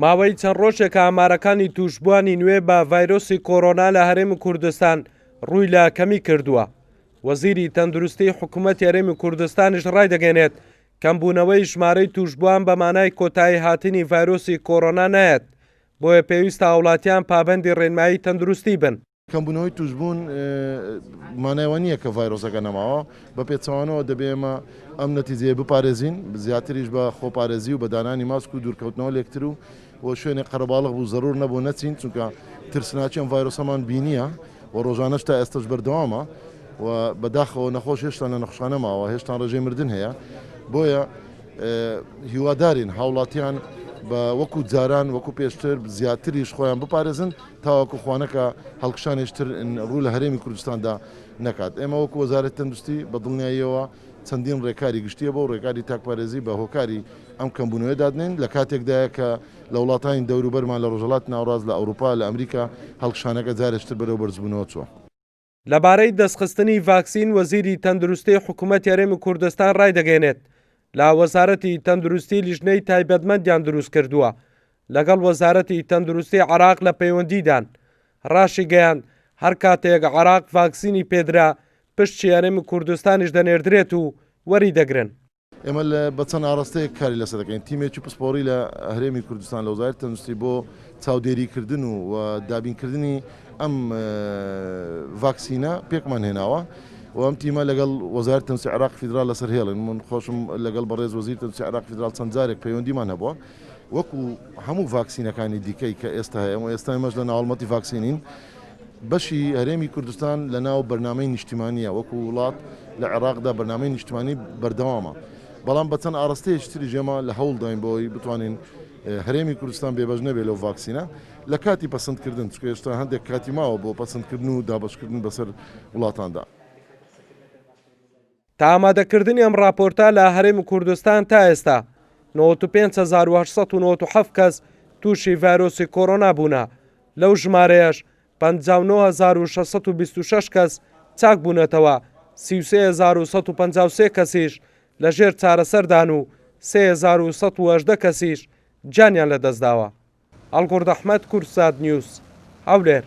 ماوەی چەند ڕۆژێکە ئامارەکانی تووشبووانی نوێ بە ڤایرۆسی کۆرۆنا لە هەرێمی کوردستان ڕووی لە کەمی کردووە. وەزیری تەندروستی حکوومەتی هەرێمی کوردستانیش ڕایدەگەیەنێت، کەمبوونەوەی ژمارەی تووشبووان بە مانای کۆتایی هاتنی ڤایرۆسی کۆرۆنا نایەت، بۆیە پێویستە هاوڵاتیان پابەندی ڕێنمایی تەندروستی بن. کەمبوونەوەی تووشبوون مانای ئەوە نییە کە ڤایرۆسەکە نەماوە، بە پێچەوانەوە دەبێ ئێمە ئەم نەتیجەیە بپارێزین، زیاتریش بە خۆپارێزی و بە دانانی ماسک و دوورکەوتنەوە لە یەکتر و و شوێنێک قەرەباڵغ بوو زەرور نەبوو نەچین، چونکە ترسناکی ئەم ڤایرۆسەمان بینییە و ڕۆژانەش تا ئێستەش بەردەوامە و بەداخەوە نەخۆش هێشتا لە نەخۆشخانە ماوە، هێشتا ڕێژەی مردن هەیە، بۆیە هیوادارین هاوڵاتیان بە وەکو جاران وەکو پێشتر زیاتریش خۆیان بپارێزن. تاوەکو خوانەکا هەڵکشانێکی تر ڕوو لە هەرێمی کوردستاندا نەکات. ئێمە وەکو وەزارەتی تەندروستی بە دڵنیاییەوە چەندین ڕێکاری گشتییە بۆ ڕێکاری تاکپارێزی بە هۆکاری ئەم کەمبوونەوەیە دادنێین، لە کاتێکدایە کە لە وڵاتانی دەوروبەرمان لە ڕۆژهەڵاتی ناوەڕاست، لە ئەوروپا، لە ئەمریکا هەڵکشانەکە جارێکی تر بەرەو بەرزبوونەوە چووە. لەبارەی دەستخستنی ڤاکسین وەزیری تەندروستی حکومەتی هەرێمی کوردستان ڕایدەگەیەنێت، لە وەزارەتی تەندروستی لیژنەی تایبەتمەندیان دروستکردووە، لەگەڵ وەزارەتی تەندروستی عێراق لە پەیوەندیدان. ڕاشیگەیاند، هەر کاتێک عێراق ڤاکسینی پێدرا، پشکی هەرێمی کوردستانیش دەنێردرێت و وەریدەگرن. ئێمە لە بە چەند ئاڕاستەیەک کاری لەسەر دەکەین، تیمێکی پسپۆڕی لە هەرێمی کوردستان لە وەزارەتی تەندروستی بۆ چاودێریکردن و و دابینکردنی ئەم ڤاکسینە پێکمان هێناوە و ئەم تیمە لەگەڵ وەزارەتی تەندروستی عێراق فیدراڵ لەسەر هێڵن، من خۆشم لەگەڵ بەڕێز وەزیری تەندروستی عێراق فیدراڵ چەند جارێک پەیوەندیمان هەبووە وەکو هەموو ڤاکسینەکانی دیکەی کە ئێستا هەیە و ئێستا ئێمەش لە ناوەڵمەتی ڤاکسینین. بەشی هەرێمی کوردستان لە ناو بەرنامەی نیشتیمانییە، وەکو وڵات لە عێراقدا بەرنامەی نیشتیمانی بەردەوامە، بەڵام بە چەند ئاڕاستەیەکی تریش ئێمە لە هەوڵداین بۆ ئەوەی بتوانین هەرێمی کوردستان بێبەش نەبێت لەو ڤاکسینە لە کاتی پەسەندکردن، چونکە هێشتا هەندێک کاتی ماوە بۆ پەسەندکردن و دابەشکردن بەسەر وڵاتاندا. تا ئامادەکردنی ئەم ڕاپۆرتە لە هەرێمی کوردستان تا ئێستا 95897 کەس تووشی ڤایرۆسی کۆرۆنا بوونە، لەو ژمارەیەش 59626 کەس چاک بوونەتەوە، 33153 کەسیش لەژێر چارەسەردان و 3118 کەسیش گیانیان لەدەستداوە. هەڵگوڕد ئەحمەد، کوردسات نیوز، هەولێر.